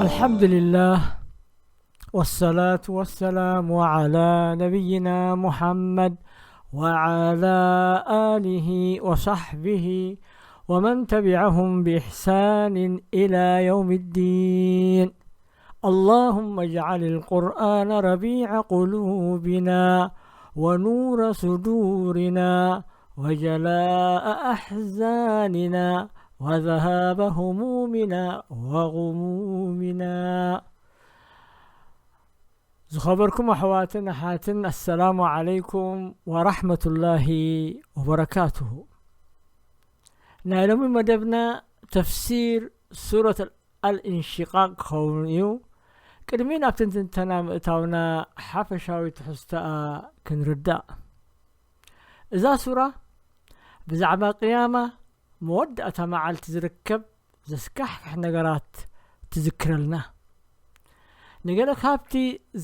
الحمد لله، والصلاة والسلام على نبينا محمد وعلى آله وصحبه ومن تبعهم بإحسان إلى يوم الدين. اللهم اجعل القرآن ربيع قلوبنا ونور صدورنا وجلاء أحزاننا وذهاب همومنا وغمومنا. ዝኸበርኩም ኣሕዋትን ኣሓትን፣ ኣሰላሙ ዓለይኩም ወራሕመቱላሂ ወበረካቱሁ። ናይ ሎሚ መደብና ተፍሲር ሱረት ኣልእንሽቃቅ ክኸውን እዩ። ቅድሚ ናብ ትንትንተና ምእታውና፣ ሓፈሻዊ ትሕዝቶኣ ክንርዳእ። እዛ ሱራ ብዛዕባ ቅያማ፣ መወዳእታ መዓልቲ ዝርከብ ዘስካሕክሕ ነገራት ትዝክረልና። ንገለ ካብቲ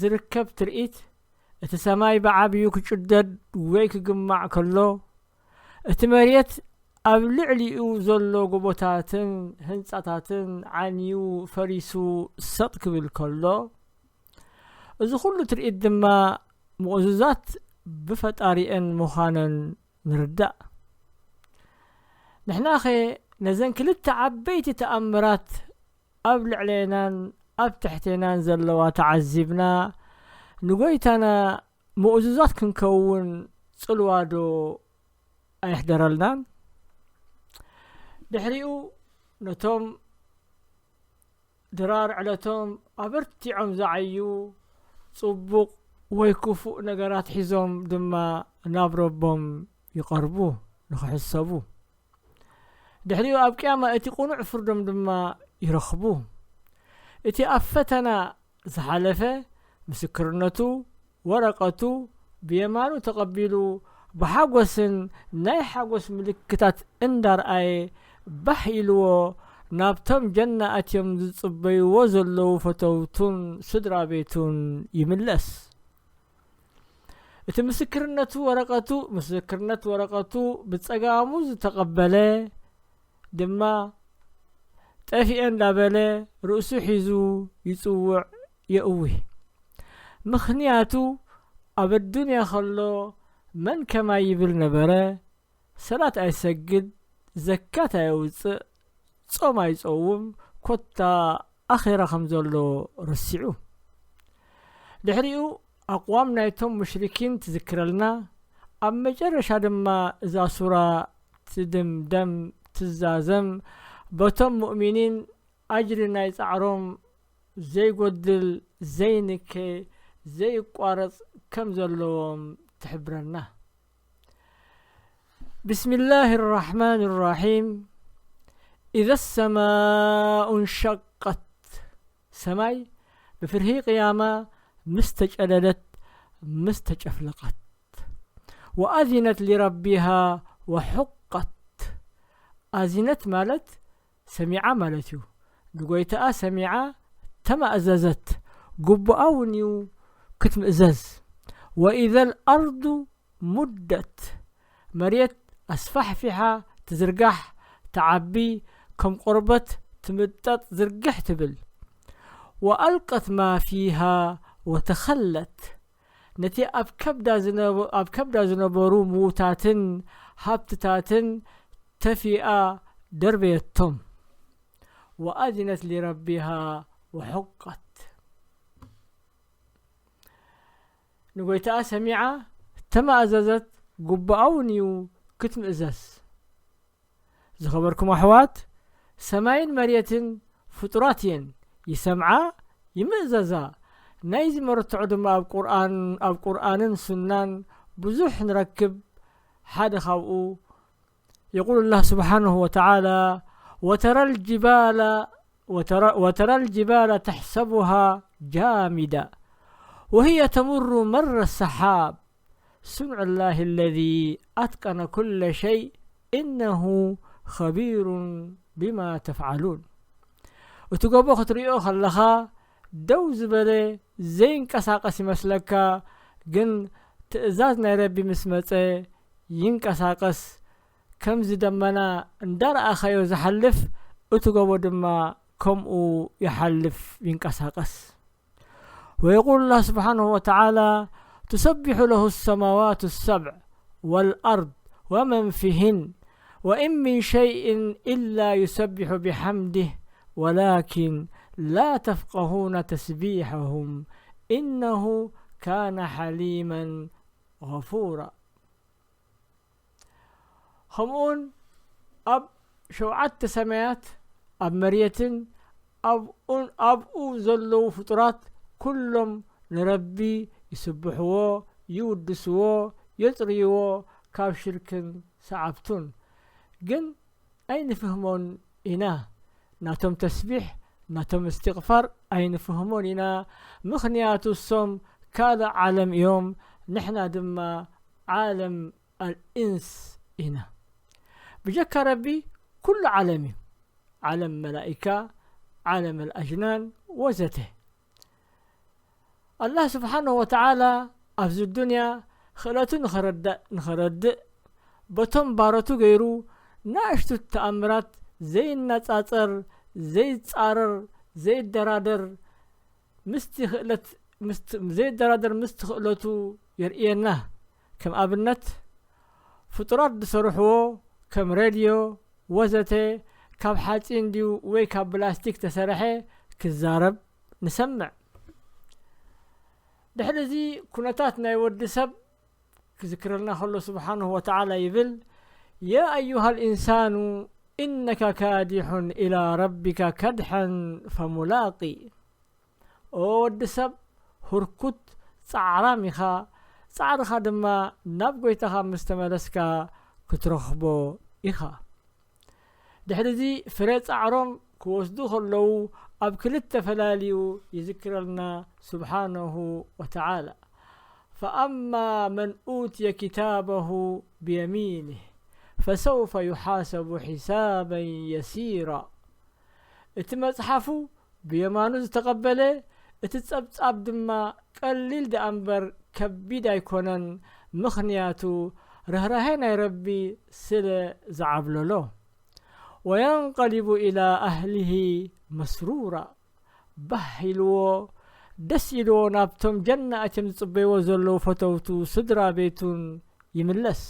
ዝርከብ ትርኢት፣ እቲ ሰማይ ብዓብዩ ክጭደድ ወይ ክግማዕ ከሎ፣ እቲ መሬት ኣብ ልዕሊኡ ዘሎ ጎቦታትን ህንጻታትን ዓንዩ ፈሪሱ ሰጥ ክብል ከሎ፣ እዚ ኩሉ ትርኢት ድማ ምኡዙዛት ብፈጣሪኤን ምዃነን ንርዳእ። ንሕናኸ ነዘን ክልተ ዓበይቲ ተኣምራት ኣብ ልዕሌናን ኣብ ትሕቴናን ዘለዋ ተዓዚብና፣ ንጎይታና ምኡዙዛት ክንከውን ጽልዋዶ ኣየሕደረልናን? ድሕሪኡ ነቶም ድራር ዕለቶም ኣበርቲዖም ዝዓዩ፣ ጽቡቕ ወይ ክፉእ ነገራት ሒዞም ድማ ናብ ረቦም ይቐርቡ፣ ንኽሕሰቡ። ድሕሪኡ ኣብ ቅያማ እቲ ቅኑዕ ፍርዶም ድማ ይረኽቡ። እቲ ኣብ ፈተና ዝሓለፈ፣ ምስክርነቱ፣ ወረቐቱ ብየማኑ ተቐቢሉ፣ ብሓጎስን ናይ ሓጎስ ምልክታት እንዳርኣየ፣ ባህ ኢልዎ ናብቶም ጀና ኣትዮም ዝጽበይዎ ዘለዉ ፈተውቱን ስድራ ቤቱን ይምለስ። እቲ ምስክርነቱ ወረቐቱ፣ ምስክርነት ወረቐቱ ብጸጋሙ ዝተቐበለ ድማ፣ ጠፊኤ እንዳበለ ርእሱ ሒዙ ይጽውዕ የእዊ። ምኽንያቱ፣ ኣብ ኣዱንያ ከሎ መን ከማይ ይብል ነበረ፣ ሰላት ኣይሰግድ፣ ዘካት ኣየውጽእ፣ ጾም ኣይጸውም፣ ኮታ ኣኼራ ከም ዘሎ ረሲዑ። ድሕሪኡ ኣቕዋም ናይቶም ሙሽሪኪን ትዝክረልና። ኣብ መጨረሻ ድማ እዛ ሱራ ትድምደም፣ ትዛዘም፣ በቶም ሙእሚኒን ኣጅሪ ናይ ጻዕሮም ዘይጎድል፣ ዘይንከ፣ ዘይቋረጽ ከም ዘለዎም ትሕብረና። بسم الله الرحمن الرحيم. إذا السماء انشقت. ሰማይ ብፍርሂ ቅያማ ምስ ተጨደደት፣ ምስ ተጨፍለቐት። وأذنت لربها وحقت. ኣዚነት ማለት ሰሚዓ ማለት እዩ። ንጎይታኣ ሰሚዓ ተማእዘዘት፣ ግቡኣ እውን እዩ ክትምእዘዝ። وإذا الأرض مدت. መሬት ኣስፋሕፊሓ ትዝርጋሕ፣ ትዓቢ፣ ከም ቆርበት ትምጠጥ ዝርግሕ ትብል። وألقت ما فيها وتخلت. ነቲ ኣብ ከብዳ ዝነበ-፣ ኣብ ከብዳ ዝነበሩ ምዉታትን ሃብትታትን ተፊኣ ደርበየቶም። وأذنت لربها وحقت. ንጎይታኣ ሰሚዓ ተማእዘዘት፣ ግቡኣ እውን እዩ ክትምእዘዝ። ዝኸበርኩም ኣሕዋት፣ ሰማይን መሬትን ፍጡራት እየን፣ ይሰምዓ፣ ይምእዘዛ። ናይዚ መርትዖ ድማ ኣብ ቁርኣን፣ ኣብ ቁርኣንን ሱናን ብዙሕ ንረክብ። ሓደ ካብኡ يقول الله سبحانه وتعالى: وترى الجبال، وترى، وترى الجبال تحسبها جامدة وهي تمر مر السحاب، صنع الله الذي أتقن كل شيء، إنه خبير بما تفعلون. እቲ ጎቦ ክትሪኦ ከለኻ ደው ዝበለ ዘይንቀሳቐስ ይመስለካ፣ ግን ትእዛዝ ናይ ረቢ ምስ መጸ ይንቀሳቐስ። ከምዚ ደመና እንዳረኣኻዮ ዝሓልፍ፣ እቲ ጎቦ ድማ ከምኡ ይሓልፍ ይንቀሳቐስ። ويقول الله سبحانه وتعالى: تسبح له السماوات السبع والأرض ومن فيهن وإن من شيء إلا يسبح بحمده ولكن لا تفقهون تسبيحهم إنه كان حليما غفورا. ከምኡውን ኣብ ሸውዓተ ሰማያት ኣብ መሬትን ኣብኡን ኣብኡ ዘለዉ ፍጡራት ኩሎም ንረቢ ይስብሕዎ፣ ይውድስዎ፣ የጽርይዎ ካብ ሽርክን ሰዓብቱን። ግን ኣይንፍህሞን ኢና። ናቶም ተስቢሕ ናቶም እስትቕፋር ኣይንፍህሞን ኢና። ምኽንያቱ እሶም ካልእ ዓለም እዮም፣ ንሕና ድማ ዓለም ኣልኢንስ ኢና። ብጀካ ረቢ ኩሉ ዓለም እዩ። ዓለም መላኢካ፣ ዓለም ኣልኣጅናን ወዘተ። ኣላህ ስብሓንሁ ወተዓላ ኣብዚ ዱንያ ክእለቱ ንኸረዳእ ንኸረድእ በቶም ባሮቱ ገይሩ ናእሽቱ ተኣምራት ዘይነጻጸር ዘይጻረር ዘይደራደር ምስቲ ክእለት ምስቲ ዘይደራደር ምስቲ ክእለቱ የርእየና። ከም ኣብነት ፍጡራት ዝሰርሕዎ ከም ሬድዮ ወዘተ ካብ ሓፂን ድዩ ወይ ካብ ብላስቲክ ተሰርሐ ክዛረብ ንሰምዕ። ድሕሪ እዚ ኩነታት ናይ ወዲ ሰብ ክዝክረልና ከሎ ስብሓንሁ ወተዓላ ይብል: يا أيها الإنسان إنك كادح إلى ربك كدحا فملاقيه ኦ ወዲ ሰብ ህርኩት ጻዕራም ኢኻ፣ ጻዕርኻ ድማ ናብ ጎይታኻ ምስ ተመለስካ ክትረኽቦ ኢኻ። ድሕሪ እዚ ፍረ ጻዕሮም ክወስዱ ከለዉ ኣብ ክልተ ፈላልዩ ይዝክረልና ስብሓነሁ ወተዓላ። فأما من أوتي كتابه بيمينه فسوف يحاسب حسابا يسيرا እቲ መጽሓፉ ብየማኑ ዝተቐበለ እቲ ጸብጻብ ድማ ቀሊል ደኣ እምበር ከቢድ ኣይኮነን፣ ምኽንያቱ ርህራሄ ናይ ረቢ ስለ ዝዓብለሎ። وينقلب إلى أهله مسرورا ባህ ኢልዎ ደስ ኢልዎ ናብቶም ጀና እቶም ዝጽበይዎ ዘለዉ ፈተውቱ ስድራ ቤቱን ይምለስ።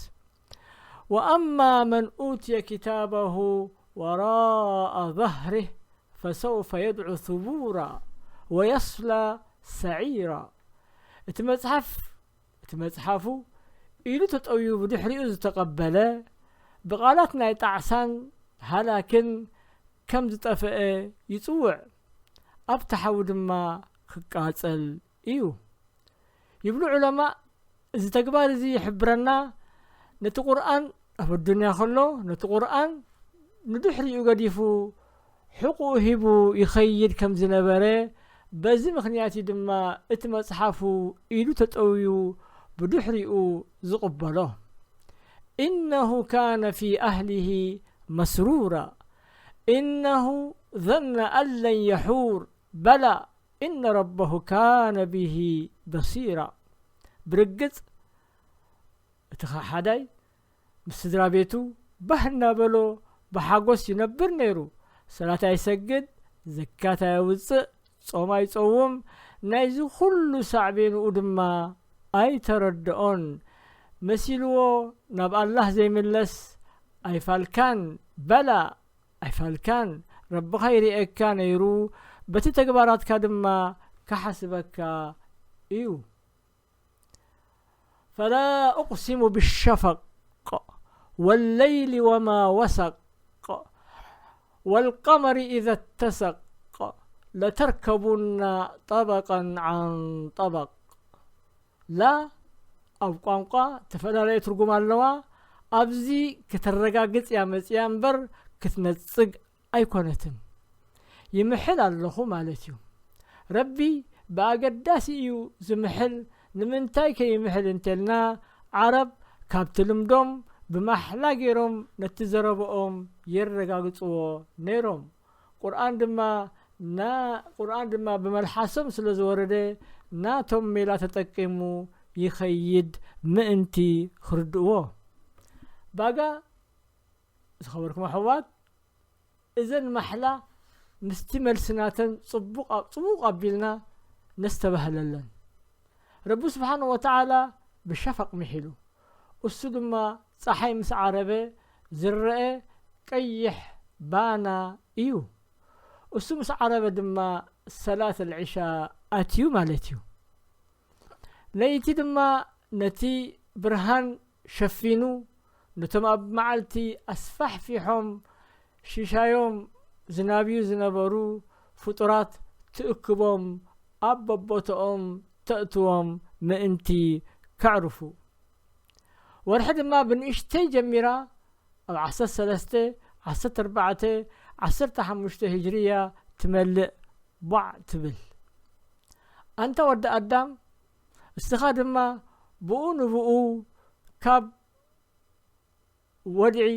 وأما من أوتي كتابه وراء ظهره فسوف يدعو ثبورا ويصلى سعيرا እቲ መጽሓፍ እቲ መጽሓፉ ኢሉ ተጠውዩ ብድሕሪኡ ዝተቐበለ ብቓላት ናይ ጣዕሳን ሃላክን ከም ዝጠፍአ ይጽውዕ፣ ኣብቲ ሓዊ ድማ ክቃጸል እዩ ይብሉ ዑለማእ። እዚ ተግባር እዚ ይሕብረና ነቲ ቁርኣን ኣብ ኣዱንያ ከሎ ነቲ ቁርኣን ንድሕሪኡ ገዲፉ ሕቁኡ ሂቡ ይኸይድ ከም ዝነበረ፣ በዚ ምኽንያት እዩ ድማ እቲ መጽሓፉ ኢዱ ተጠውዩ ብድሕሪኡ ዝቕበሎ። إنه كان في أهله مسرورا إنه ظن أن لن يحور بلى إن ربه كان به بصيرا ብርግጽ እቲ ከሓዳይ ምስ ስድራ ቤቱ ባህ እናበሎ ብሓጎስ ይነብር ነይሩ። ሰላት ኣይሰግድ፣ ዘካት ኣየውጽእ፣ ጾም ኣይጸውም፣ ናይዚ ኩሉ ሳዕቤንኡ ድማ ኣይተረድኦን። መሲልዎ ናብ ኣላህ ዘይምለስ ኣይፋልካን፣ በላ ኣይፋልካን፣ ረብኻ ይርእየካ ነይሩ፣ በቲ ተግባራትካ ድማ ክሓስበካ እዩ። فلا أقسم بالشفق والليل وما وسق والقمر إذا اتسق لتركبن طبقا عن طبق ላ ኣብ ቋንቋ ተፈላለየ ትርጉም ኣለዋ። ኣብዚ ከተረጋግጽ እያ መጽያ እምበር ክትነጽግ ኣይኮነትን። ይምሕል ኣለኹ ማለት እዩ። ረቢ ብኣገዳሲ እዩ ዝምሕል። ንምንታይ ከይምሕል እንተልና፣ ዓረብ ካብቲ ልምዶም ብማሕላ ገይሮም ነቲ ዘረብኦም የረጋግጽዎ ነይሮም። ቁርኣን ድማ ና-፣ ቁርኣን ድማ ብመልሓሶም ስለ ዝወረደ፣ ናቶም ሜላ ተጠቂሙ ይኸይድ ምእንቲ ክርድእዎ። ባጋ ዝኸበርኩም ኣሕዋት፣ እዘን ማሕላ ምስቲ መልስናተን ጽቡቕ ኣብ-፣ ጽቡቕ ኣቢልና ነስተባህለለን። ረቢ ስብሓን ወተዓላ ብሸፈቕ ምሒሉ፣ እሱ ድማ ጸሓይ ምስ ዓረበ ዝረአ ቀይሕ ባና እዩ። እሱ ምስ ዓረበ ድማ ሰላት ኣልዕሻ ኣትዩ ማለት እዩ። ለይቲ ድማ ነቲ ብርሃን ሸፊኑ፣ ነቶም ኣብ መዓልቲ ኣስፋሕፊሖም ሽሻዮም ዝናብዩ ዝነበሩ ፍጡራት ትእክቦም፣ ኣብ በቦትኦም ተእትዎም ምእንቲ ከዕርፉ። ወርሒ ድማ ብንእሽተይ ጀሚራ ኣብ ዓሰርተ ሰለስተ፣ ዓሰርተ ኣርባዕተ፣ ዓሰርተ ሓሙሽተ ሂጅርያ ትመልእ ቧዕ ትብል። ኣንታ ወዲ ኣዳም፣ እስኻ ድማ ብኡ ንብኡ ካብ ወድዒ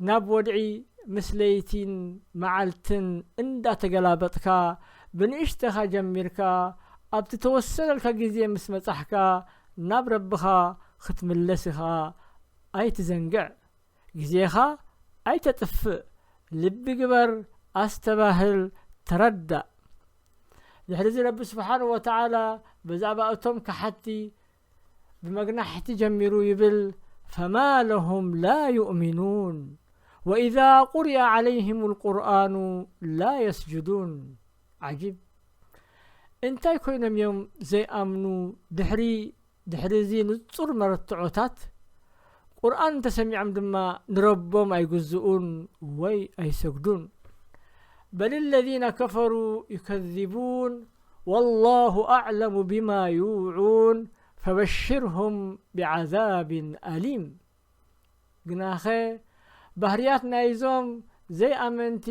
ናብ ወድዒ ምስ ለይቲን መዓልትን እንዳተገላበጥካ፣ ብንእሽተኻ ጀሚርካ ኣብቲ ተወሰነልካ ግዜ ምስ መጻሕካ ናብ ረብኻ ክትምለስ ኢኻ። ኣይትዘንግዕ። ግዜኻ ኣይተጥፍእ። ልቢ ግበር፣ ኣስተባህል፣ ተረዳእ። ድሕሪ እዚ ረቢ ስብሓንሁ ወተዓላ ብዛዕባ እቶም ከሓቲ ብመግናሕቲ ጀሚሩ ይብል፣ ፈማ ለሁም ላ ዩእሚኑን ወኢዛ ቁሪአ ዓለይህም ልቁርኣኑ ላ የስጁዱን። ዓጂብ። እንታይ ኮይኖም እዮም ዘይኣምኑ? ድሕሪ፣ ድሕሪ እዚ ንጹር መረትዖታት ቁርኣን እንተሰሚዖም ድማ ንረቦም ኣይግዝኡን ወይ ኣይሰግዱን። በል ለዚነ ከፈሩ ዩከዚቡን ወላሁ ኣዕለሙ ቢማ ዩውዑን ፈበሽርሁም ብዓዛብን ኣሊም። ግናኸ ባህርያት ናይዞም ዘይኣመንቲ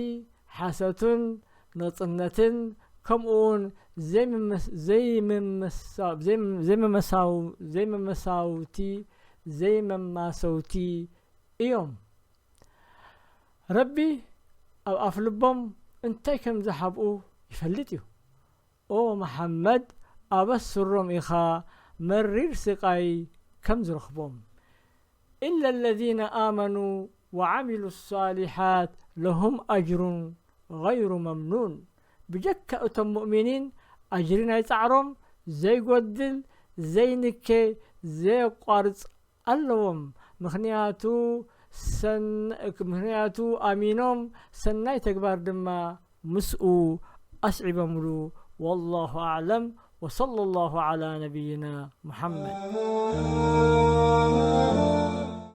ሓሰቱን ነጽነትን ከምኡውን ዘይምመስ-፣ ዘይምመሳ-፣ ዘይም-፣ ዘይመመሳው-፣ ዘይመመሳውቲ፣ ዘይመማሰውቲ እዮም። ረቢ ኣብ ኣፍ ልቦም እንታይ ከም ዝሓብኡ ይፈልጥ እዩ። ኦ መሓመድ፣ ኣበስሮም ኢኻ መሪር ስቓይ ከም ዝረኽቦም። ኢለ ለዚነ ኣመኑ ወዓሚሉ ሳሊሓት ለሁም ኣጅሩን ገይሩ መምኑን። ብጀካ እቶም ሙእሚኒን ኣጅሪ ናይ ጻዕሮም ዘይጎድል፣ ዘይንኬ፣ ዘየቋርጽ ኣለዎም። ምኽንያቱ ሰን-፣ ምኽንያቱ ኣሚኖም ሰናይ ተግባር ድማ ምስኡ ኣስዒቦምሉ። ወላሁ ኣዕለም ወሰለ ላሁ ዓላ ነቢይና ሙሓመድ።